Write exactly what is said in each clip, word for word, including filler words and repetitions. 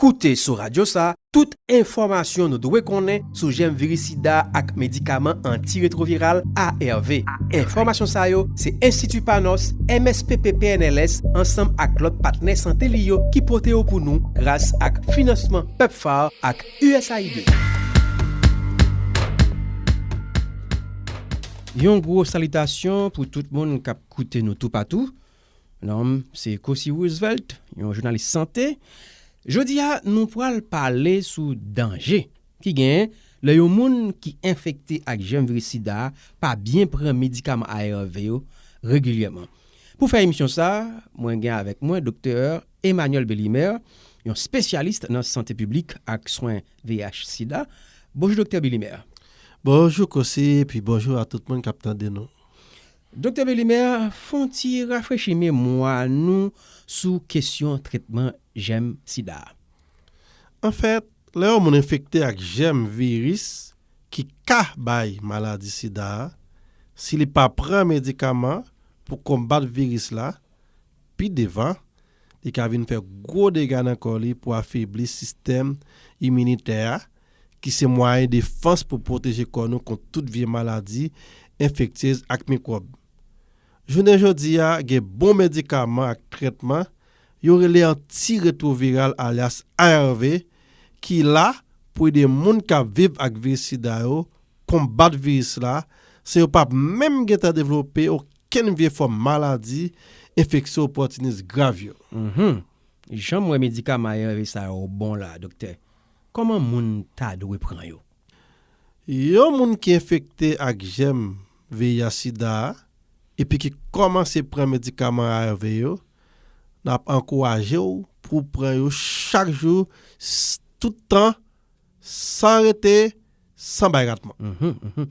Koute sou radyo sa tout enfòmasyon nou dwe konnen sou jèm viris sida ak medikaman antiretwoviral A R V. Enfòmasyon sa yo se Enstiti Panos, M S P P P N L S ansanm ak lòt patnè sante li yo ki pote yo pou nou gras ak finansman pepfar ak U S A I D. Yon gwo salitasyon pou tout moun k ap koute nou toupatou. Non m se Kosi Roosevelt, yon jounalis sante. Jodi a, nou pral pale sou danje ki genyen lè yon moun ki enfekte ak jèm viris sida a pa byen pran medikaman A R V yo regilyèman. Pou fè emisyon sa a, mwen gen avèk mwen Doktè Emmanuel Belimer, yon espesyalis nan sante piblik ak swen V I H sida. Bonjou, Doktè Belimer. Bonjou, Kosi, epi bonjou a tout moun k ap tande nou. Doktè Belimer, fè yon ti rafrechi memwa nou sou kesyon tretman jèm sida a. Anfèt, lè yon moun enfekte ak jèm viris ki ka bay maladi sida a, si li pa pran medikaman pou konbat viris la, pi devan, li ka vin fè gwo dega nan kò li pou afebli sistèm iminitè a, ki se mwayen defans pou pwoteje kò nou kont tout vye maladi enfektyez ak mikwòb. Jounen jodi a, gen bon medikaman ak trètman yo rele antiretwoviral alyas A R V ki la pou ede moun k ap viv ak viris sida yo konbat viris la san yo p ap menm gentan devlope okenn vye fòm maladi enfeksyon opòtinis grav yo. Mhm. Jan m wè medikaman A R V sa yo bon la, doktè, kòman moun ta dwe pran yo? Yon moun ki enfekte ak jèm V I H sida a epi ki kòmanse pran medikaman A R V yo, n ap ankouraje w pou w pran yo chak jou, s- tout tan, san rete, san bay ratman. Mhm, mhm.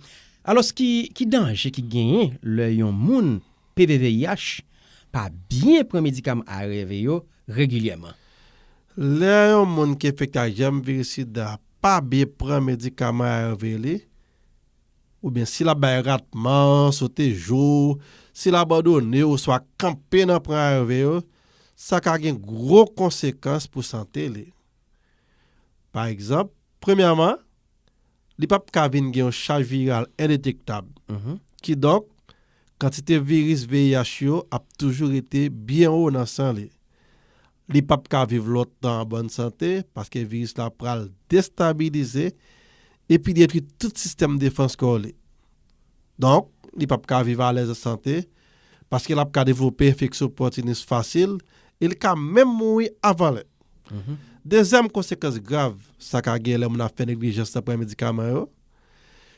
Alòs, ki, ki danje ki genyen lè yon moun P V V I H pa byen pran medikaman A R V yo regilyèman? Lè yon moun ki enfekte ak jèm viris sida pa byen pran medikaman A R V li, oubyen si l ap bay ratman, sote jou, si l abandone oswa kanpe nan pran A R V yo, sa ka gen gwo konsekans pou sante li. Pa egzanp, premyèman, li p ap ka vin gen yon chaj viral endetektab. Mhm. Kidonk, kantite viris V I H yo ap toujou rete byen wo nan san li. Li p ap ka viv lontan an bòn sante paske viris la pral destabilize epi detwi tout sistèm defans kò li. Donk, li p ap ka viv alèz an sante paske l ap ka devlope enfeksyon opòtinis fasil e li ka menm mouri avan lè. Mhm. Dezyèm konsekans grav sa ka gen lè moun ap fè neglijans nan pran medikaman yo.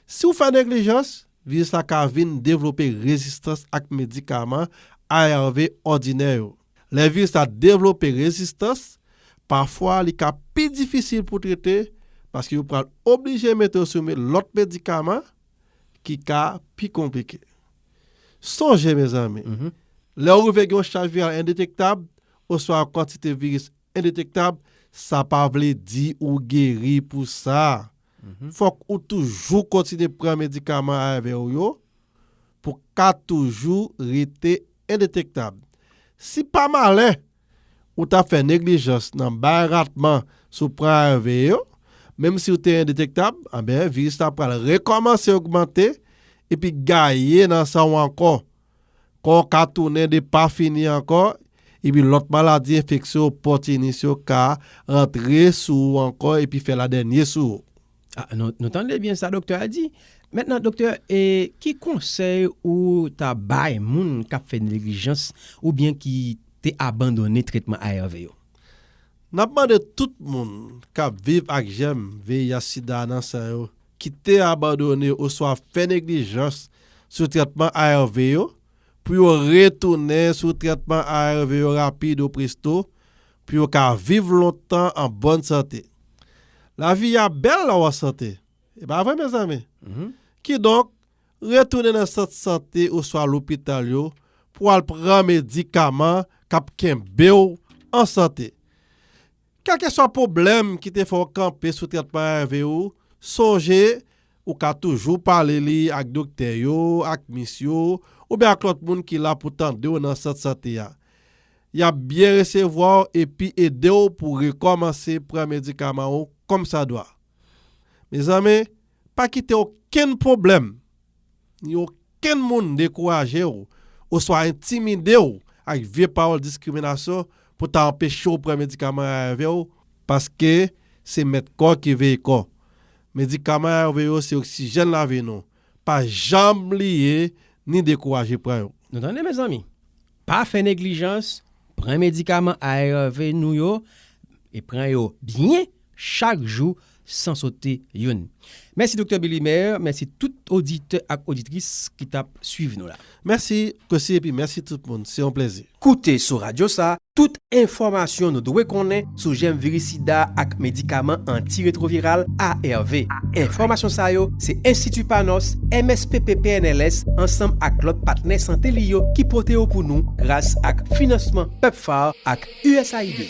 Si w fè neglijans, viris la ka vin devlope rezistans ak medikaman A R V òdinè yo. Lè viris la devlope rezistans, pafwa li ka pi difisil pou trete paske yo pral oblije mete w sou me- lòt medikaman ki ka pi konplike. Sonje, mezanmi, mhm, lè w rive gen yon chaj viral endetektab oswa yon kantite viris endetektab, sa pa vle di ou geri pou sa. Mhm. Fòk ou toujou kontinye pran medikaman A R V ou yo pou ka toujou rete endetektab. Si pa malè, ou ta fè neglijans nan bay ratman sou pran A R V yo, menm si w te endetektab, anben, viris la pral rekòmanse ogmante epi gaye nan san w ankò. Kò w ka tounen depafini ankò, epi lòt maladi enfeksyon opòtinis yo ka rantre sou ou ankò epi fè ladènye sou ou. A, nou, nou tande byen sa doktè a di. Mentnan, doktè, e, ki konsèy ou ta bay moun k ap fè neglijans oubyen ki te abandone tretman A R V yo? N ap mande tout moun k ap viv ak jèm V I H sida nan san yo, ki te abandone oswa fè neglijans sou trètman A R V yo, pou yo retounen sou trètman A R V yo rapid o presto, pou yo ka viv lontan an bòn sante. Lavi a bèl lè w an sante, e pa vre, mezanmi? Mhm. Kidonk, retounen nan sant sante oswa lopital yo pou al pran medikaman k ap kenbe w an sante. Kèlkeswa pwoblèm ki te fè w kanpe sou trètman A R V ou, sonje, ou ka toujou pale li ak doktè yo, ak mis yo, oubyen ak lòt moun ki la pou tande w nan sant sante a. y ap byen resevwa w epi ede w pou w rekòmanse pran medikaman ou kòmsadwa. Mezanmi, pa kite okenn pwoblèm, ni okenn moun dekouraje w oswa entimide w ak vye pawòl diskriminasyon pou ta anpeche w pran medikaman A R V ou, paske se mèt kò ki veye kò. Medikaman A R V yo se oksijèn lavi nou. Pa janm bliye ni dekouraje pran yo. Nou tande, mezanmi? Pa fè neglijans, pran medikaman A R V nou yo, e pran yo byen chak jou san sote youn. Mèsi Doktè Bilimer, mèsi tout oditè ak oditris ki t ap swiv nou la. Mèsi Kosi epi mèsi tout moun, se yon plezi. Koute sou radyo sa, tout enfòmasyon nou dwe konnen sou jèm viris sida ak medikaman antiretwoviral A R V. Enfòmasyon sa yo, se Enstiti Panos, M S P P P N L S, ansanm ak lòt patnè sante li yo ki pote yo pou nou gras ak finansman PEPFAR ak U S A I D.